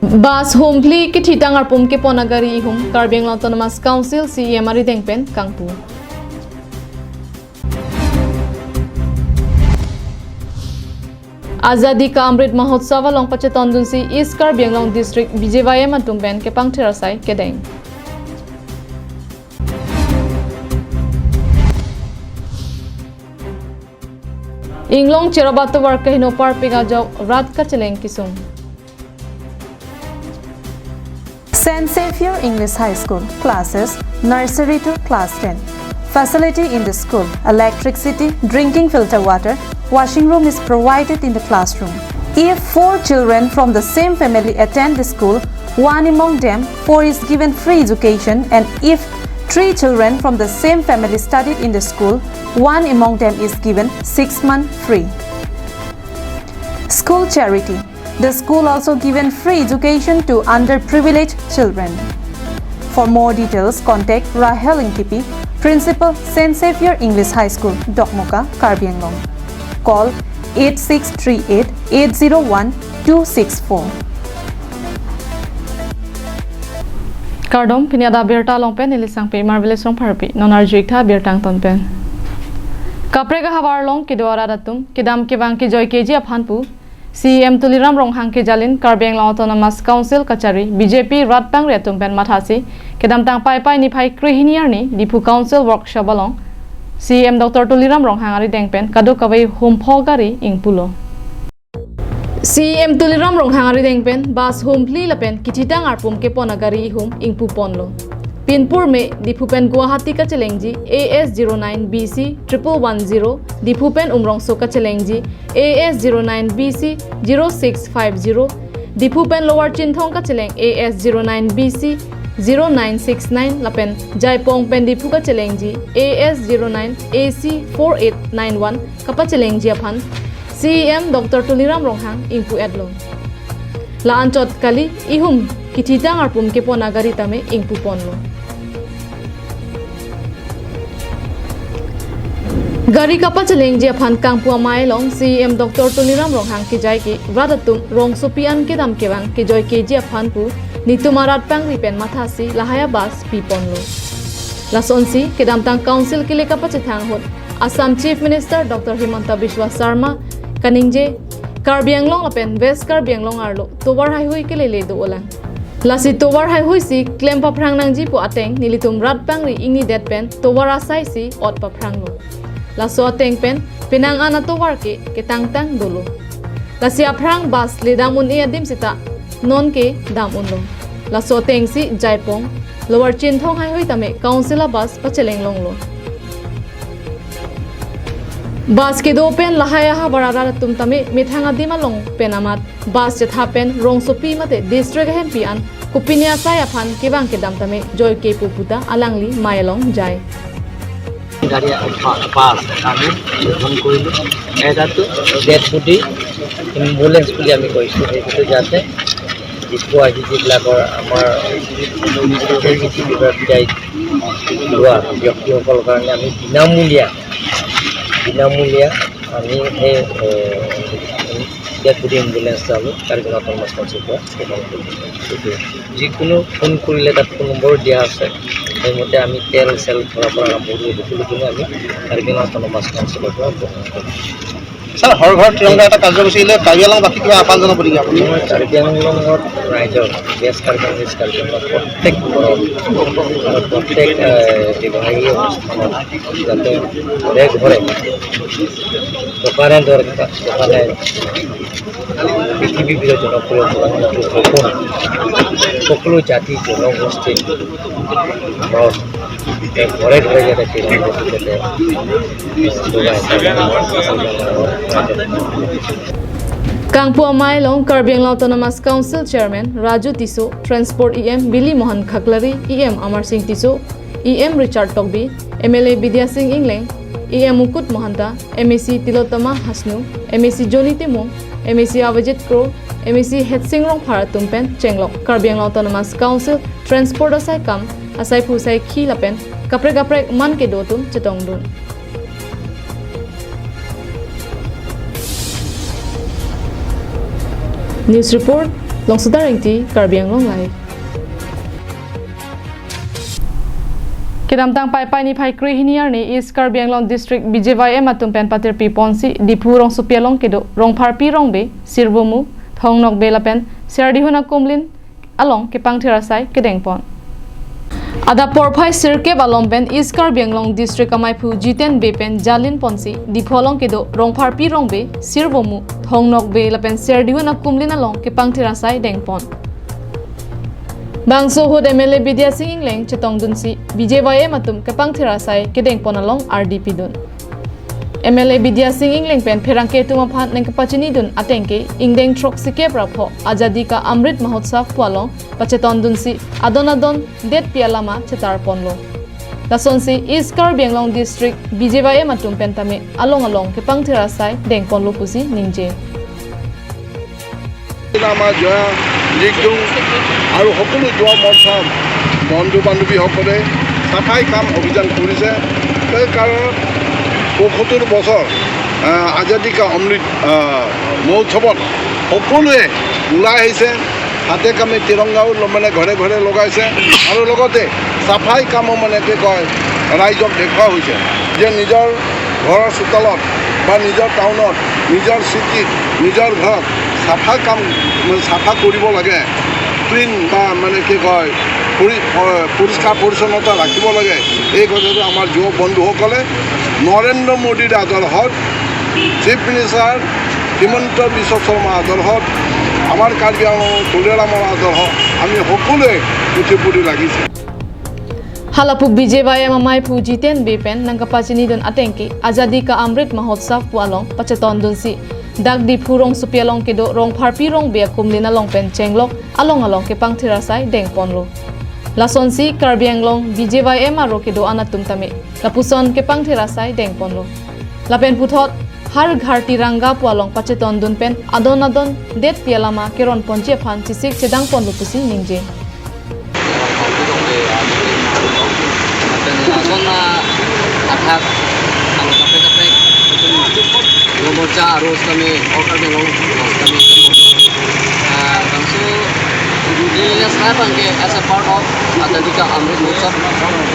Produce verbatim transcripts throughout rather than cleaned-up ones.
Bus hum phli kithitang arpum kepon agari ihum, Karbi Anglong Autonomous Council C E M arideng pen kangpu. Azadi Ka Amrit Mahotsav along pachetondunsi East Karbi Anglong District B J Y M atum pen kepangthir asai kedeng. Inglong cherap atovar kehingno parpik ajok rat kacheleng kesung. Saint Xavier English High School, classes nursery to class ten. Facility in the school: electricity, drinking filter water, washing room is provided in the classroom. If four children from the same family attend the school, one among them four is given free education, and if three children from the same family studied in the school, one among them is given six month free. School charity. The school also given free education to underprivileged children. For more details, contact Rahel Ingtipi, Principal, Saint Xavier English High School, Dokmoka, Karbi Anglong. Call eight six three eight eight zero one two six four. Kardom, pini adap abirta along pen neli Sangpi Marvelous Rongpharpi, non arju-ik tha abirta angton pen. Kaprek ahavar along kedo arat atum kedam kevang kejoikeji aphan pu C E M Tuliram Ronghang kejalin Karbi Anglong Autonomous Council kachari B J P rat pangri atum pen mathasi kedamtang Paipai niphai krehini arni Diphu Council Workshop along C E M Doctor Tuliram Ronghang arideng pen kadokave hum pho gari ingpulo. C E M Tuliram Ronghang arideng pen bus hum phli lapen kithitang arpum kepon agari ihum ingpuponlo. Pinpur me Diphu pen Guwahati kachelengji A S zero nine B C triple one zero, Diphu pen Umrongso kachelengji A S zero nine B C zero six five zero, Diphu pen Lower Chinthong kacheleng A S zero nine B C zero nine six nine lapen Jaipong pen Diphu kachelengji A S zero nine A C four eight nine one kapachelengji aphan C E M Doctor Tuliram Ronghang ingpu-etlo. La-anchot kali, ihum kithitang arpum kepon agari tame ingpuponlo. Gari kapachelengji aphan kangpu amei along C E M Doctor Tuliram Ronghang kejai ke rat atum rongsopi an kedam kevang kejoikeji aphan pu netum arat pangri pen mathasi lahai a-bus piponlo. Lasonsi kedamtang Council kele kapachethang ahut Assam Chief Minister Doctor Himanta Biswa Sarma kaningje Karbi Anglong lapen West Karbi Anglong arlo tovar haihui kelele do-olang. Lasi tovar haihui si klem paphrang nangji pu ateng nelitum rat pangri ingnidet pen tovar asai si ot paphranglo. Laso ateng pen penang an atovar ke ketangtang dolo. Lasi aphrang bus le dam un-e adim seta non ke dam unlo. Laso ateng si Jaipong, Lower Chinthong haihui tame Council a-bus pacheleng longlo. Bus kedo pen lahai ahavar arat atum tame methang adim along pen amat bus chetha pen rongsopi mate district ahempi an kopine asai aphan kevang kedam tame joike pu puta alangli mei along jai. গাড়ী পা-, পাছ আমি গ্ৰহণ কৰিলোঁ। এটাতো dead body ambulance বুলি আমি কৈছোঁ, সেইটো যাতে ডিপু আই ডি যিবিলাকৰ আমাৰ পি ডব্লিউ ডি লোৱা ব্যক্তিসকলৰ কাৰণে আমি বিনামূলীয়া, বিনামূলীয়া আমি সেই, এ, ডেড বডি এম্বুলেন্স আমি কাৰ্বি আংলং অট'নমাছ কাউন্সিলৰ পৰা প্ৰদান কৰিম। গতিকে যিকোনো ফোন কৰিলে তাত ফোন নম্বৰ দিয়া আছে, সেইমতে আমি তেল চেল ভৰাৰ পৰা আৰম্ভ কৰি সকলোখিনি আমি কাৰ্বি আংলং অট'নমাছ কাউন্সিলৰ পৰা গ্ৰহণ কৰিম। ছাৰ, হৰ ঘৰ তিৰংগা এটা কাৰ্যসূচীলৈ কাৰ্বি আংলংবাসীক কিবা আহ্বান জনাব নেকি আপুনি? মই কাৰ্বি আংলঙত ৰাইজৰ, ৱেষ্ট কাৰ্বি আংলং, ইষ্ট কাৰ্বি আংলং প্ৰত্যেক ঘৰত আৰু প্ৰত্যেক, এ, ব্যৱসায়ী অনুষ্ঠানত যাতে ঘৰে ঘৰে দোকানে দোকানে পৃথিৱীৰ ভিতৰত জনপ্ৰিয় দোকান সপোন সকলো জাতি জনগোষ্ঠীৰ ঘৰত ঘৰে ঘৰে যাতে তিৰংগা যাতে লগাই। Kangpu amei along Karbi Anglong Autonomous Council Chairman Raju Tisso, Transport E M Billy Mohan Khaklari, E M Amar Singh Tisso, E M Richard Tokbi, M L A Bidya Sing Engleng, E M Mukut Mahanta, M A C Tilottama Hasnu, M A C Johnny Timung, M A C Avijit Kro, M A C Hetsing Rongphar atum pen chenglok Karbi Anglong Autonomous Council Transport asai kam, asai phu asai khi lapen kaprek kaprek man kedo atum chetongdun. News report, Longsodar Ingti, Karbi Anglong Live. Kedamtang Paipai niphai krehini arni East Karbi Anglong District B J Y M atum pen patirpi ponsi Diphu rongsopi along kedo Rongpharpi Rongbe, Sirvomu, Thongnokbe lapen Serdihun akumlin along kepangthir asai kedengpon. Adap porphai sirkep alom pen East Karbi Anglong District amaiphu Jiten Bey pen jalin ponsi Diphu along kedo Rongpharpi Rongbe, Sirvomu, Thongnokbe lapen Serdihun akumlin along kepangthir asai dengpon. Bangso ahut M L A Bidya Sing Engleng chetongdunsi B J Y M atum kepangthir asai kedengpon along ardi pidun. M L A Bidya Sing Engleng pen pherangke atum aphan nangkepachinidun atengke ingdeng throksikep ra pho Azadi Ka Amrit Mahotsav pu along pachetondunsi adon adon detpi alama chetarponlo. Lasonsi East Karbi Anglong District B J Y M atum pen tame along along kepangthir asai dengponlo pusi ningje. Ama joya jikdung আৰু সকলো যুৱ মৰ্চা বন্ধু বান্ধৱীসকলে চাফাই কাম অভিযান কৰিছে। সেই কাৰণ পঁয়সত্তৰ বছৰ, আহ, আজাদী কা অমৃত, আহ, মহোৎসৱত সকলোৱে ওলাই আহিছে, হাতে কামে তিৰংগাও ল-, মানে ঘৰে ঘৰে লগাইছে আৰু লগতে চাফাই কামো মানে কি কয় ৰাইজক দেখুওৱা হৈছে যে নিজৰ ঘৰৰ চোতালত বা নিজৰ টাউনত, নিজৰ চিটিত, নিজৰ ঘৰত চাফা কাম, মানে, চাফা কৰিব লাগে, ক্লিন বা, মানে, কি কয়, পৰি-, প-, পৰিষ্কাৰ পৰিচ্ছন্নতা ৰাখিব লাগে। এই কথাটো আমাৰ যুৱ বন্ধুসকলে নৰেন্দ্ৰ মোদীৰ আদৰ্শত, চিফ মিনিষ্টাৰ হিমন্ত বিশ্ব শৰ্মাৰ আদৰ্শত, আমাৰ কাৰ্বি আংলং তুলিৰামৰ আদৰ্শত আমি সকলোৱে উঠি পৰি লাগিছে। Halapu B J Y M amaiphu Jiten Bey pen nangkepachinidun atengke Azadi Ka Amrit Mahotsav pu along pachetondunsi dak Diphu rongsopi along kedo Rongpharpi Rongbe akumlin along pen chenglok along along kepangthir asai dengponlo. Lasonsi Karbi Anglong B J Y M aro kedo-an atum tame lapuson kepangthir asai dengponlo. Lapen puthot Har Ghar Tiranga pu along pachetondun pen adon adon detpi alama keronponji aphan chesik chedangponlo pusi ningje. Lapen adon, ah, athak, ang kaprek kaprek, itum Yuva Morcha aro kami, all Karbi Anglong kami, ah, bangso cleanliness drive abangke as a part of Azadi Ka Amrit Mahotsav,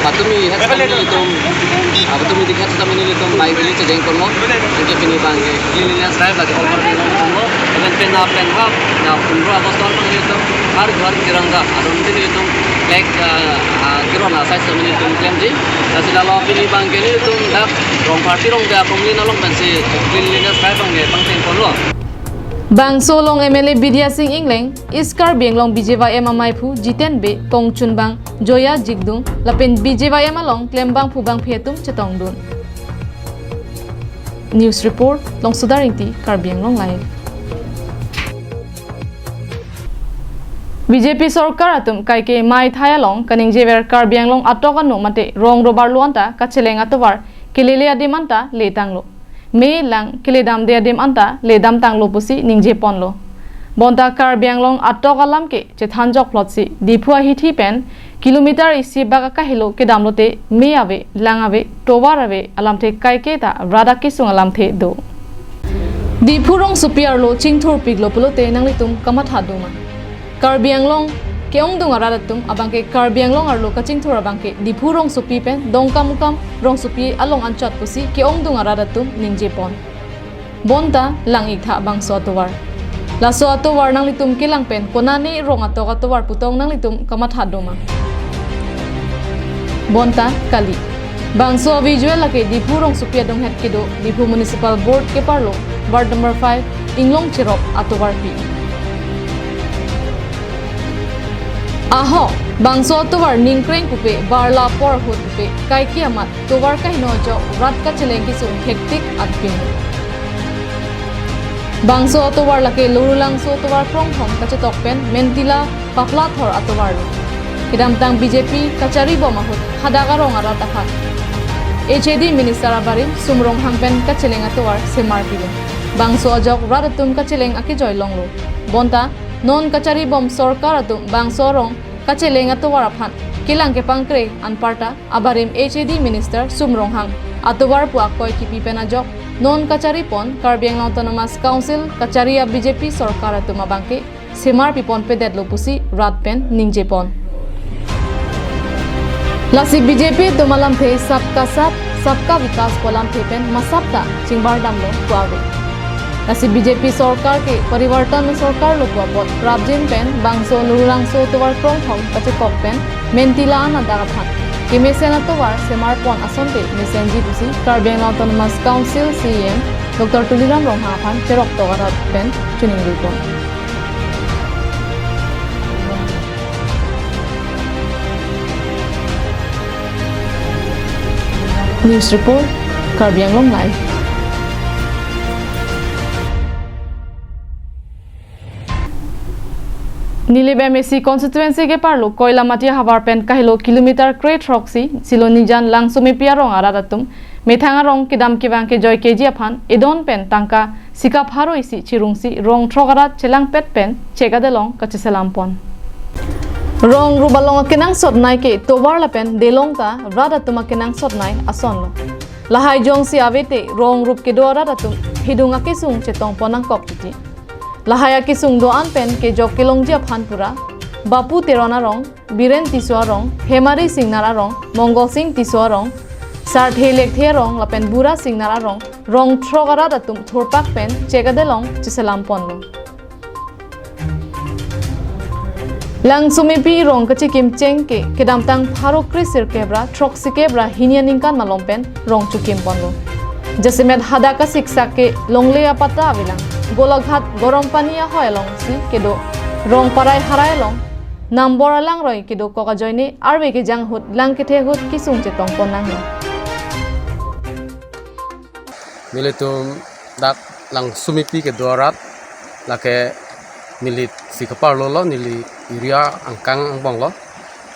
patumi het kami itum, ah, patumi dikhat kami nelitum bike rally chejeng ponlo, anke pini abangke cleanliness drive lake all Karbi Anglong ponlo, lapen penap pen hap, na pondro August abangke itum Har Ghar Tiranga, adon tin itum flag, ah, ah, keron asai sitame nelitum klemji. Lasi lalo pini abangke nelitum dak Rongpharpi Rongbe akumlin along pensi cleanliness drive abangke pangcheng ponlo. Bangso along M L A Bidya Sing Engleng, East Karbi Anglong B J Y M amaiphu Jiten Bey, kongchunbang Joya Jikdung, lapen B J Y M along klembangphu bangphi atum chetongdun. News report, Longsodar Ingti, Karbi Anglong Live. B J P sorkar atum kaike maithai along kaningjever Karbi Anglong atok ano mate rong robar lo anta kacheleng atovar kelele adim anta letanglo. Me lang keledamde adim anta ledamtanglo pusi ningjeponlo. Bonta Karbi Anglong atok alam ke chethanjok plotsi Diphu ahithi pen kilometer isi bak akahelo kedamlote me ave, lang ave, tovar ave alamthe kaike ta rat akesung alamthe do. Diphu rongsopi arlo chingthurpiklo pulote nanglitum kamatha doma? Karbi Anglong ke-ongdung arat atum abangke Karbi Anglong arlo kachingthur abangke Diphu rongsopi pen Dongkamukam rongsopi along anchot pusi ke-ongdung arat atum ningjepon. Bonta lang-iktha bangso atovar. Laso atovar nanglitum kelang pen konane rong atok atovar putong nanglitum kamatha doma? Bonta kali. Bangso a-visual lake Diphu rongsopi adunghet kedo Diphu Municipal Board keparlo, ward number five, Inglong Cherop atovarpi. Aho, bangso atovar ningkreng pupe barla apor ahut pupe kaike amat tovar kaheno ajok rat kacheleng kesung hektik atpin. Bangso atovar lake Lorulangso atovar krongthom kachetok pen Mentila Paplathor atovarlo. Kedamtang B J P kacharibom ahut hadak arong arat aphan H A D minister abarim Sum Ronghang pen kacheleng atovar semarpilo. Bangso ajok rat atum kacheleng akejoi longlo. Bonta non kacharibom sorkar atum bangso arong kacheleng atovar aphan kelang kepangkre anparta abarim H A D minister Sum Ronghang atovar pu akoi kipi pen ajok non kacharipon Karbi Anglong Autonomous Council kachari a-B J P sorkar atum abangke semar pipon pedetlo pusi rat pen ningjepon. Lasi B J P atum alamthe Sabka Saath, Sabka Vikas pu alamthe pen masap ta chingbardamlo pu ave. Lasi B J P sorkar ke parivartan sorkar lo pu apot prapjin pen bangso Nurulangso tovar krongthom kachekok pen mentila an adak aphan kemesen atovar semarpon asonte mesenji pusi Karbi Anglong Autonomous Council C E M Doctor Tuliram Ronghang aphan cheroktok arat pen chiningripon. News report, Karbi Anglong Live. Nilip M A C constituency keparlo Koilamati ahavar pen kahelo kilometer kre throksi Silonijan Langsomepi arong arat atum methang arong kedam kevang kejoi keji aphan edon pen tangka sika pharo isi chirungsi rong throk arat chelangpet pen chek adelong kacheselampon. Rong rup along akenangsotnei ke tovar lapen delong ta rat atum akenangsotnei asonlo. Lahai jongsi avete rong rup kedo arat atum hidung akesung chetongpon nangkok titi. Lahai akesung do-an pen kejok kelongji aphan pura Bapu Teron arong, Biren Tisso arong, Hemari Singnar arong, Mongol Sing Tisso arong, Sarthe Lekthe arong lapen Bura Singnar arong, rong throk arat atum thurpak pen chek adelong cheselamponlo. Langsomepi rong kachekim cheng ke kedamtang pharo kre sirkep ra throksi kep ra hini aningkan malom pen rong chekimponlo. Jasemet hadak kasiksak ke longle apatta avelang. Golaghat Gorompani ahoi alongsi kedo rong parai harai along nambor alangroi kedokok ajoine arve kejang ahut lang kethe ahut kesung chetongpon nanglo. Nelitum dak Langsomepi kedo arat, lake neli si keparlo lo, neli area angkang angbong lo.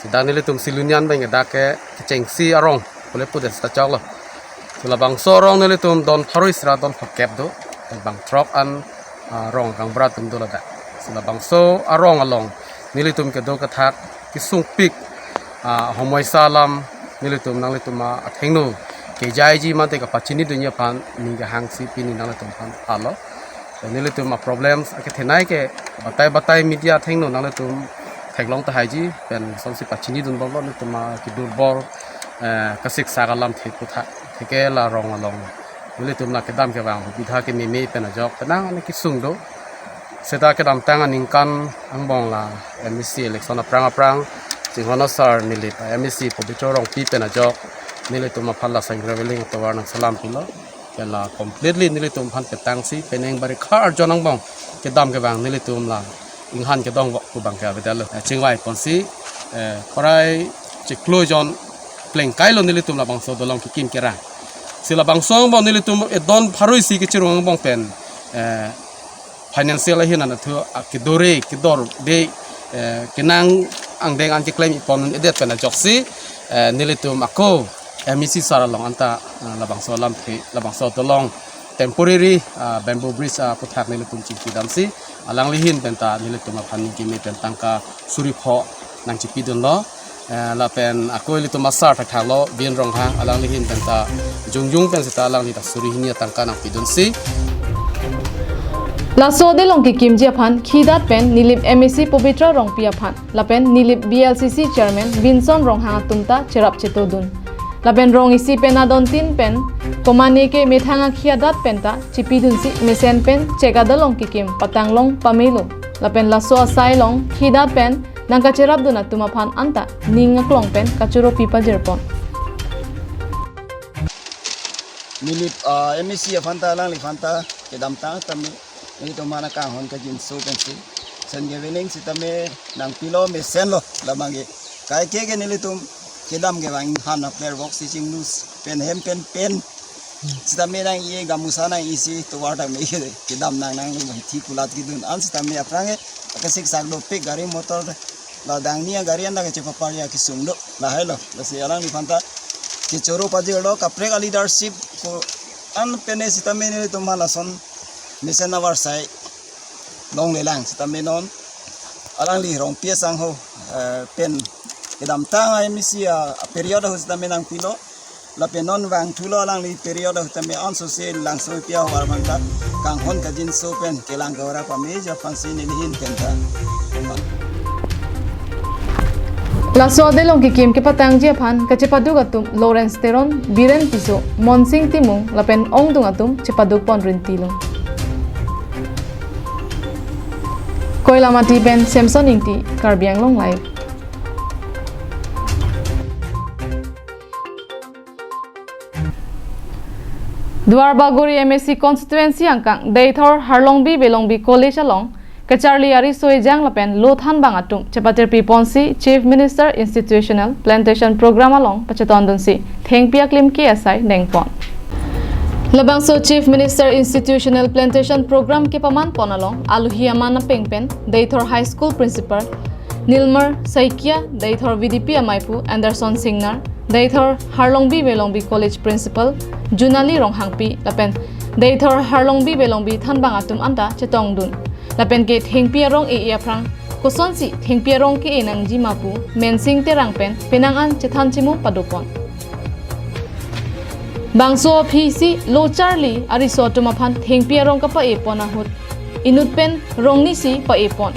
Si dak nelitum Silonijan abang ke dak ke kechengsi arong pule pudet seta choklo. Si labangso arong nelitum don pharo isi ra don phokep do, bang throk an, ah, rong kangbra atum do ladak. Si labangso arong along nelitum kedo kethak kesungpik, ah, homoisa alam nelitum nanglitum athengno kejaiji mate kapachinidunji aphan ning kehangsi pini nanglitum aphan phalo. Nelitum a problems akethenei ke batai batai media athengno nanglitum theklong tahaiji pen sonsi pachinidunbomlo nelitum akedurbor, eh, kasiksak alamthe aputhak. Theke la rong along nelitum la kedam kevang bidha kememe pen ajok penang ani kesung do. Seta kedamtang aningkan angbong la M A C election aphrang aphrang Chinghon asar Nilip M A C Pobitro Rongpi pen ajok nelitum aphan la sang reveling tovar nangselam pilo. Pen la completely nelitum aphan petangsi penang bari khar jon angbong kedam kevang nelitum la inghan kedong vok pu abang ke avedetlo. Eh, chingvai ponsi, eh, parai chiklo jon plengkailo nelitum labangso dolong kekim kerang. Si labangso angbong nelitum edon pharo isi kechirung angbong pen, eh, financial ahin anatthu akedore kedorde, eh, kenang angdeng an keklem ipon edet pen ajoksi, eh, nelitum ako M A C sar along anta, eh, labangso alamthe, labangso dolong temporary, ah, bamboo bridge, ah, aputhak nelitum chingkidamsi alangli ahin penta nelitum aphan ning keme pen tangka suri pho nangchipidunlo. Eh, lapen ako ilitum asar thakthaklo Biren Ronghang, alangli ahin penta jongjong pen seta alangli ta suri hini atangka nangpidunsi. Laso adelong kekimji aphan khidat pen Nilip M A C Pobitro Rongpi aphan lapen Nilip B L C C Chairman Vinson Ronghang atum ta cherap chetodun. Lapen rong isi pen adon tin pen komane ke methang akhi adat penta chipidunsi mesen pen chek adelong kekim patanglong pamelo. Lapen laso asai along khidat pen nangkacherapdun atum aphan anta ning aklong pen kachoro pi pajirpon. Nilip, ah, M A C aphanta alangliphan ta kedamtang tame nelitum aphan akanghon kajinso pensi sen ke willing sitame nangpilo mesenlo labang ke. Kaike ke nelitum kedam kevang han apler vok si chinglu pen hem pen pen sitame nang-e gamusa nang-isi tovar tame kedam nang nang lo hithi kulat kidun an sitame aphrang ke akasiksak dopik gari motor la dangni agari anta kachepapar ya kesung do lahailo. Lasi alangliphan ta kechoro pajirlo kaprek aleadership ko an pene sitame nelitum aphan lason mesen avarsai longlelang sitame non alangli Rongpi asangho, eh, pen kedamtang M A C a, a period ahut sitame nangpilo. Lapen non vangthulo alangli period ahut tame ansose Langsopi ahavar abang ta kanghon kangjinso pen kelang kevara pameji aphansi nelihin penta. Laso adelong kekim kepatangji aphan kachepaduk atum Lawrence Teron, Biren Tisso, Monsing Timung lapen ongdung atum chepaduk pon rintilo. Koilamati pen Samson Ingti, Karbi Anglong Live. Duarbagori M A C constituency angkang Deithor Harlongbi Velongbi College along kacharli ariso ejang lapen lo thanbang atum chepatirpi ponsi Chief Minister Institutional Plantation Program along pachetondunsi thengpi aklim ke asai nengpon. Labangso Chief Minister Institutional Plantation Program kepaman pon along alohi aman apeng pen Deithor High School Principal Nilmar Saikia, Deithor V D P amaipu Anderson Singnar, Deithor Harlongbi Velongbi College Principal Junali Ronghangpi lapen Deithor Harlongbi Velongbi thanbang atum anta chetongdun. Lapen ke thengpi arong e-e aphrang kosonsi thengpi arong ke-e nangji ma pu Mensing Terang pen penang an chethan chimo padopon. Bangso aphisi lo charli ariso atum aphan thengpi arong kapa-e pon ahut inut pen rong nisi pa-e pon.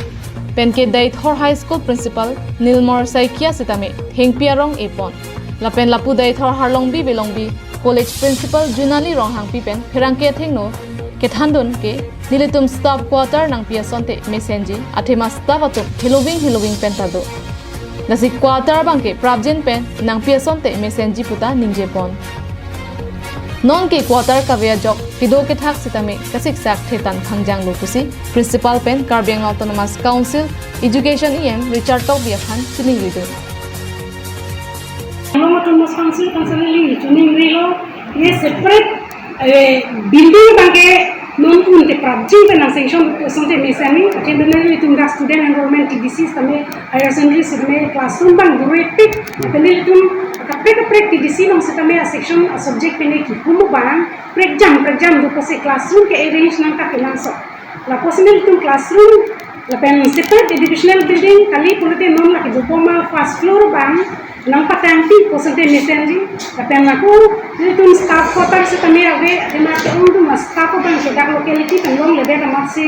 Pen ke Deithor High School Principal Nilmar Saikia sitame thengpi arong e pon. Lapen lapu Deithor Harlongbi Velongbi College Principal Junali Ronghangpi pen pherangke athengno kethandun ke nelitum staff quarter nangpi asonte mesenji, athema staff atum heloving heloving pen ta do. Lasi quarter abang ke prapjin pen nangpi asonte mesenji puta ningje pon. Non ke quarter kave ajok kedo kethak sitame kasiksak thetan phangjanglo pusi Principal pen Karbi Anglong Autonomous Council Education E M Richard Tokbi aphan chiningridun. Anglong Autonomous Council aphan sitame chiningrilo, ye separate, eh, building abang ke non un te prapjin pen nang sanction asonte mesenji, athema nelitum dak student enrollment T D C tame, higher secondary sitame classroom abang dure pik, lapen nelitum kaprek kaprek T D C along sitame a section a subject pen kihum abang prekjam prekjam do pusi classroom ke arrange nangkap kenangsot. Lapusi nelitum classroom lapen separate educational building kali pulote non lake dopoma first floor abang nangpatangpi pu asonte mesenji, lapen lake nelitum staff quarter sitame ave, athema ke-ongdung staff abang ke dak locality pen longledet amatsi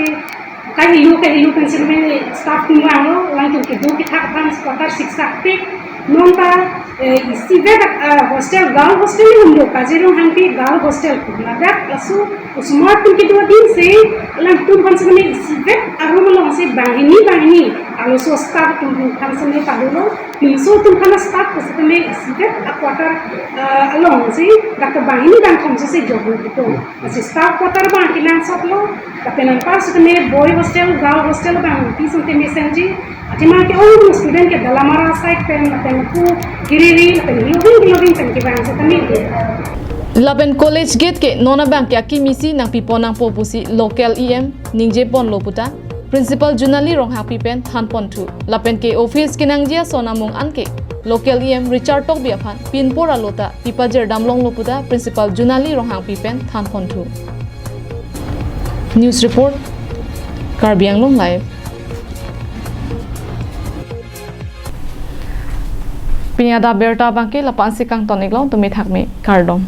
kahelo kahelo pen sitame staff atum vanglo, alangtum kedo kethak aphan quarter siksak pik. Non ta, eh, isivet, ah, hostel, girl hostel ni umlo, Kajirong Hangpi girl hostel pu ladak laso osomar atum kedo adinsi alangtum aphan sitame isivet a room alongsi banghini banghini arloso staff atum aphan sitame padolo, pinso atum aphan staff pu sitame isivet a quarter, ah, alongsi dak ta banghini bangthom si jok lo pupo. Lasi staff quarter abang kenangsotlo, lapen anpar sitame boy hostel, girl hostel abang pi asonte mesenji, athema ke-ongdung student ke Dalamara side pen, lapen pu Giriri, lapen heloving heloving pen kevang sitame. Lapen college gate ke non abang ke akimi si nangpi pon nangpo pusi local E M ningje ponlo puta Principal Junali Ronghangpi pen thanponthu. Lapen ke office kenangji ason amung an ke local E M Richard Tokbi aphan pinpur alo ta pipajir damlonglo puta Principal Junali Ronghangpi pen thanponthu. News report, Karbi Anglong Live. Pini adap abirta abang ke la-an si kangton-iklo, tumi thakmi, kardom.